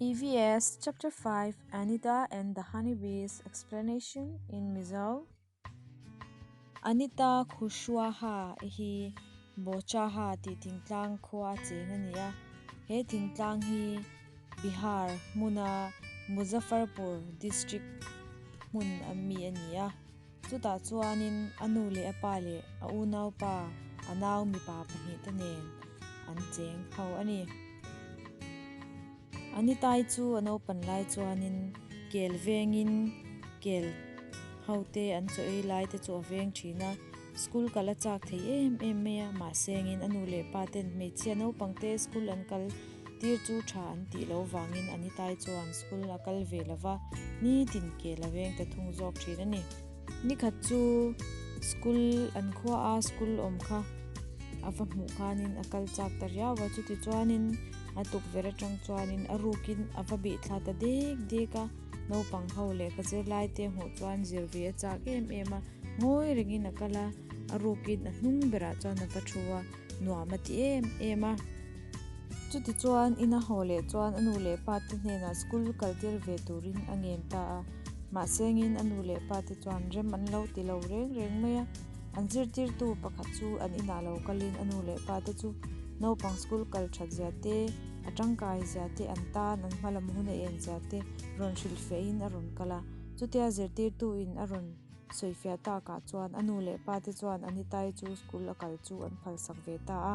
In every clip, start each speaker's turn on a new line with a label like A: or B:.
A: EVS Chapter 5 Anita and the Honeybees Explanation in Mizo Anita Khushwaha hi Bochaha tih thingtlang khua a cheng a ni a, he thingtlang hi Bihar hmuna Muzaffarpur district hmun a mi a ni a, chutah chuanin a nu leh a pa leh a unaupa a nau mipa pahnihte nen an cheng ho a ni. Anitai chu a naupan lai chuanin kel vengin kel ho te an chaw ei lai te chu a veng thin a, school kal a chak thei em em mai a, mahse engin a nu leh pa ten hmeichhia naupang te school an kal tir chu tha an tih loh vangin Anitai chuan school a kal ve lo va, nitin kel a veng ta thung zawk thin a ni. Nikhat chu school an khua a school awm kha a va hmuh khanin a kal chak ta riau a, chuti chuanin a tukverh atang chuanin a rukin a va bih thla ta dek dek a, naupang ho lehkha zirlai te hmuh chuan zir ve a chak em em a, ngawi rengin a kal a, a rukin a hnung berah chuan a va thu a, nuam a ti em em a. Chuti chuan ina haw leh chuan a nu leh pa te hnenah school kal tir ve turin a ngen ta a, mahse ngin a nu leh pa te chuan rem an lo ti lo reng reng mai a, an zirtirtu pakhat chu an inah lo kalin a nu leh pa te chu naupang school kal that zia te, a tangkai zia te, an tan an hma lam hun a en zia te rawn hrilh fehin a rawn kal a, chutia zirtirtu in a rawn Sawifiah takah chuan a nu leh pa te chuan Anitai chu school a kal chu an phalsak ve ta a.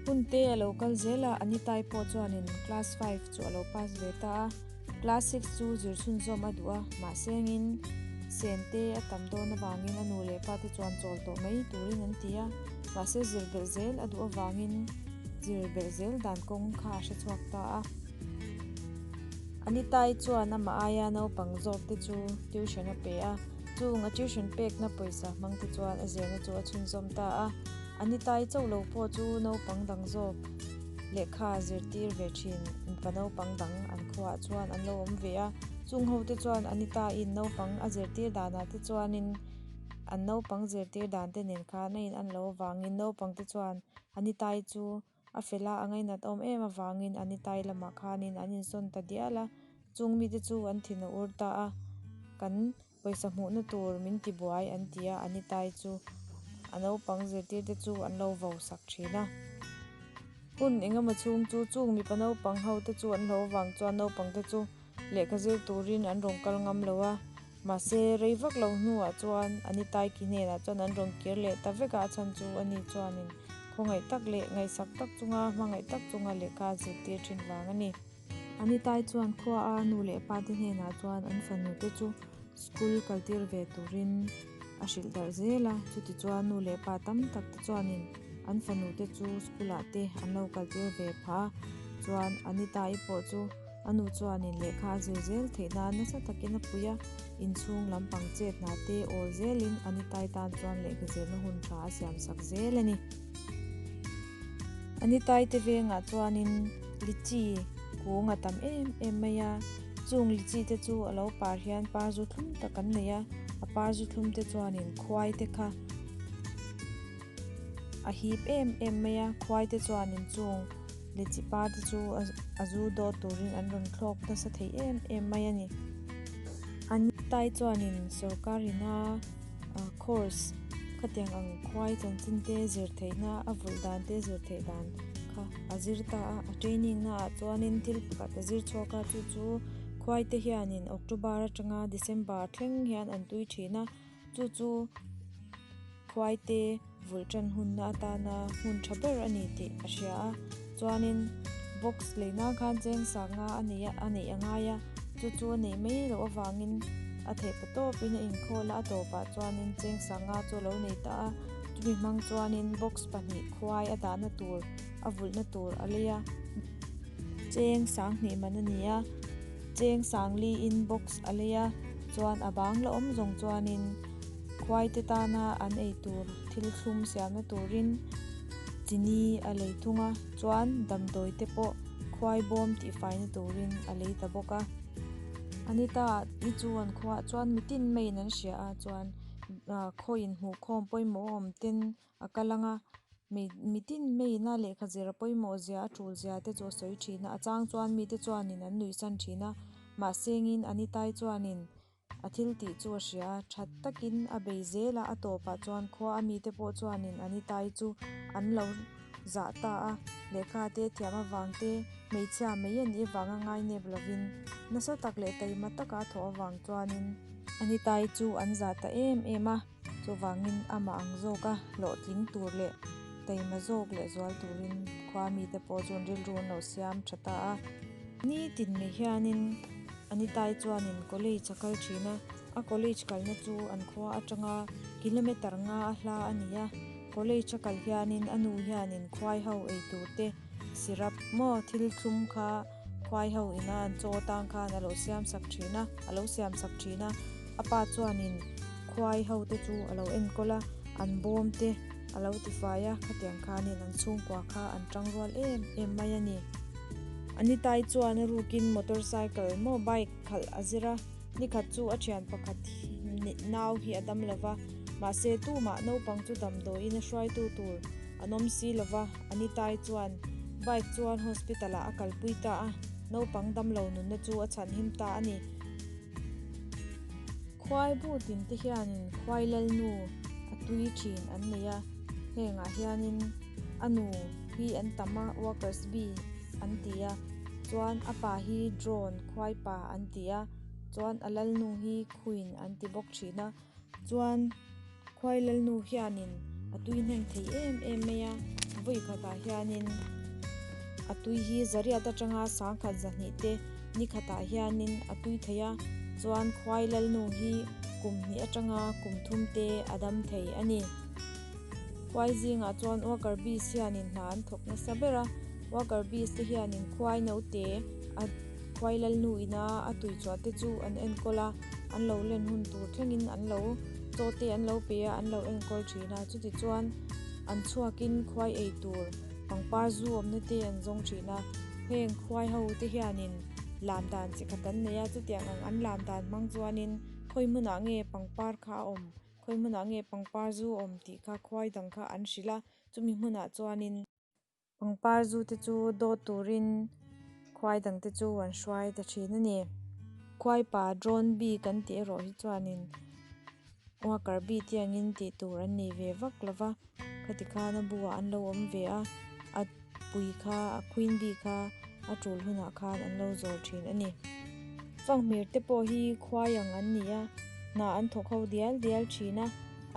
A: Hun te a lo kal zel a, Anitai pawh chuanin class five chu a lo pass ve ta a. Class six chu zir chhunzawm a duh a, mahse engin sen te a tam dawn avangin a nu leh pa te chuan chawl tawh mai turin an ti a. Mahse zir belh zel a duh avangin zir belh zel dan kawng kha a hre chhuak ta a. Anitai chuan amah aia naupang zawk te chu tuition a pe a, chung a tuition pekna pawisa hmang te chuan a zirna chu a chhunzawm ta a. Anitai chauh lo pawh chu naupang dang zawk lehkha zirtir ve thin mipa naupang dang an khuaah chuan an lo awm ve a, chung ho te chuan Anitaiin naupang a zirtir danah te chuanin an naupang zirtir dan te nen khan a in an lo avangin naupang te chuan Anitai chu A fel a, a ngainat awm em avangin an itai lamah khanin an insawn ta dial a, chung mite chu an thin a ur ta a, kan pawisa hmuhna tur min ti buai an ti a, an itai chu a naupang zirtirte chu an lo vo sak thin a. Hun engemaw chhung chu chung mipa naupang ho te chu an hlo avang chuan naupang te chu lehkha zir turin an rawn kal ngam lo a, mahse rei vak lo hnuah chuan Anitai ki hnenah chuan an rawn kir leh ta vek a, a chhan chu ani chuanin khawngaih tak leh ngaihsak tak chunga hmangaih tak chunga lehkha a zirtir thin vang a ni. Anitai chuan khua a nu leh pa te hnenah chuan an fanu te chu school kaltir ve turin a hrilh darh zel a, chutichuan nu leh pa tam tak te chuanin an fanu te chu school ah te an lo kaltir ve phah a, chuan Anitai pawh chu A nu chuanin lehkha a zir zel theih nan nasa takin a pui a, inchhung lampang chet hna te awl zelin Anitai tan chuan lehkha zirna hun tha a siam sak zel a ni. Anitai te vengah chuanin lichi kung a tam em em mai a, chung lichi te chu a lo par hian par zu thlum tak an nei a, a par zu thlum te chuanin khuai te kha a hip em em mai a, khuai te chuanin chung Lichi pa te chu a zu dawt turin an rawn thlawk nasa thei em em mai a ni. An tai chuanin sorkarina course khatiang ang khuai chanchin te zir theihna a vulh dan te zir theih dan kha a zir ta a, a training na ah chuanin thil pakhat a zir chhuak a chu chu khuai te hianin October atanga December thleng hian an tui thin a. Chu chu khuaite vulh tan hunna atana hmun tha ber a ni tih a hria a, chuanin box lei nan khan cheng sanga a nei a a neih a ngai a, chu chu a neih mai loh avangin a theih pa tawpin a inkhawl a, a tawpah chuanin cheng sanga chu a lo nei ta a, chumi hmang chuanin box pahnih khuai a dahna tur a vulhna tur a lei a, cheng sanghnih man a ni a. Cheng sangliin box a lei a, chuan a bang la awm zawng chuanin khuaite tana an ei tur thil thlum siamna turin chini a lei thung a, chuan damdawi te pawh khuai bawm tihfaina turin a lei ta bawk a. Anita hi chu an khuaah chuan mitin maiin an hria a, chuan khawiin hmuhkhawm pawimawh awm ten a kal ang a. Mitin meiin a lehkha zir a pawimawh zia a tul zia te chu a sawi thin a, a chang chuan mite chuanin an nuihsan thin a, mahsengin Anitai chuanin a thil tih chu a hria a, that takin a bei zel a, a tawpah chuan khua a mite pawh chuanin Anitai chu an lo zah ta a, lehkha te thiam avang te, hmeichhia mai a nih avanga ngainep lovin nasa tak leh taima taka a thawh avang chuanin Anitai chu an zah ta em em a. Chuvangin amah ang zawka hlawhtling tur leh taima zawk leh zual turin khua mite pawh chuan rilru an lo siam tha ta a. Nitin mai hianin Anitai chuanin college a kal thin a, a college kalna chu an khua atanga kilometer nga a hla a ni a. College a kal hianin a nu hianin khuai ho ei tur te syrup maw thil thlum kha khuai ho ina an chaw atang khan a lo siam sak thin a, a lo siam sak thin a. A pa chuanin khuai ho te chu a lo enkawl a, an bawm te a lo tifai a, khatiang khanin an chhungkua kha an tang rual em em mai a ni. Anitai chuan a rukin motor cycle maw bike khalh a zir a, nikhat chu a thian pakhat nau hi a dam lo va, mahse tumah naupang chu damdawiin a hruaitu tur an awm si lo va, Anitai chuan bike chuan hospital ah a kalpui ta a, naupang damlo nunna chu a chhanhim ta a ni. Khuai bu tin te hianin khuai lalnu a tui thin an nei a, hengah hianin a nu hi an tam a, workers bee an ti a, chuan a pa hi drone khuai pa an ti a, chuan a lalnu hi queen an ti bawk thin a, chuan khuai lalnu hianin a tui hnem thei em em mai a, vawi khatah hianin a tui hi zariat atanga sangkhat zahnih te ni khatah hianin a tui thei a, chuan khuai lalnu hi kum hnih atanga kum thum te a dam thei a ni. Khuai zingah chuan worker bees hianin hna an thawk nasa ber a, worker bees te hianin khuai naute a khuai lalnu ina a tui chhuah te chu an enkawl a, an lo len hun tur thlengin an lo chaw te an lo pe a, an lo enkawl thin a, chutichuan an chhuakin khuai ei tur pangpar zu awmna te an zawng thin a, heng khuai ho te hianin lam dan chi khat an nei a, chutiang ang an lam dan hmang chuanin khawi hmunah nge pangpar kha a awm, khawi hmunah nge pangpar zu awm tih kha khuai dang kha an hrilh a, chumi hmunah chuanin. Pangpar zu te chu dawt turin khuai dang te chu an hruai ta thin a ni. Khuai pa drone bee kan tih erawh hi chuanin worker bee te angin tih tur an nei ve vak lo va, khati khan a buah an lo awm ve a, a pui kha a queen bee kha a tul hunah khan an lo zawl thin a ni. Fanghmir te pawh hi khuai ang an ni a, hna an thawk ho dial dial thin a,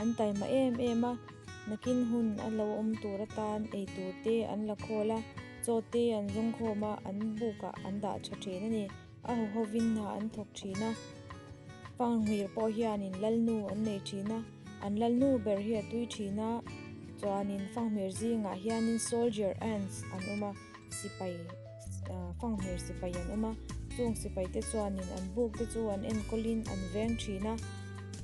A: an taima em em a. Nakin hun a lo awm tur atan ei tur te an la khawl a, chaw te an zawng khawm a, an bukah an dah tha thin a ni. A haw hovin hna an thawk thin a, Fanghmir pawh hianin lalnu an nei thin a, an lalnu ber hi a tui thin a, chuanin Fanghmir zingah hianin soldier ants an awm a, sipai Fanghmir sipai an awm a, chung sipai te chuanin an buk te chu an enkawlin an veng thin a,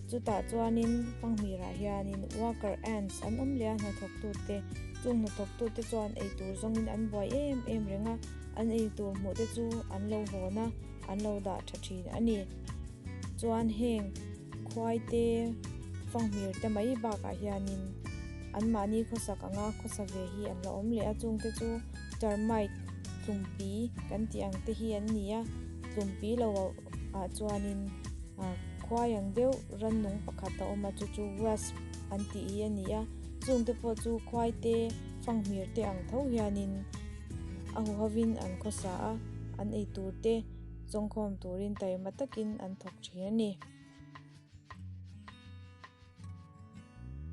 A: chutah chuanin Fanghmirah hianin worker ants an awm leh a hnathawktute, chung hnathawktute chuan eitur zawngin an buai em em reng a, an eitur hmuh te chu an lo hawn a, an lo dah tha thin a ni. Chuan heng khuai te Fanghmir te mai bakah hianin anmahni khawsak anga khawsa ve hi an la awm leh a, chungte chu termite tlumpi kan tih ang te hi an ni a, tlumpi lo ah chuanin ah khuai ang deuh rannung pakhat a awm a chu chu wasp an tih hi a ni a, chungte pawh chu khuai te fanghmir te ang tho hianin a huhovin an khawsa a, an eitur te zawngkhawm turin taima takin an thawk thin a ni.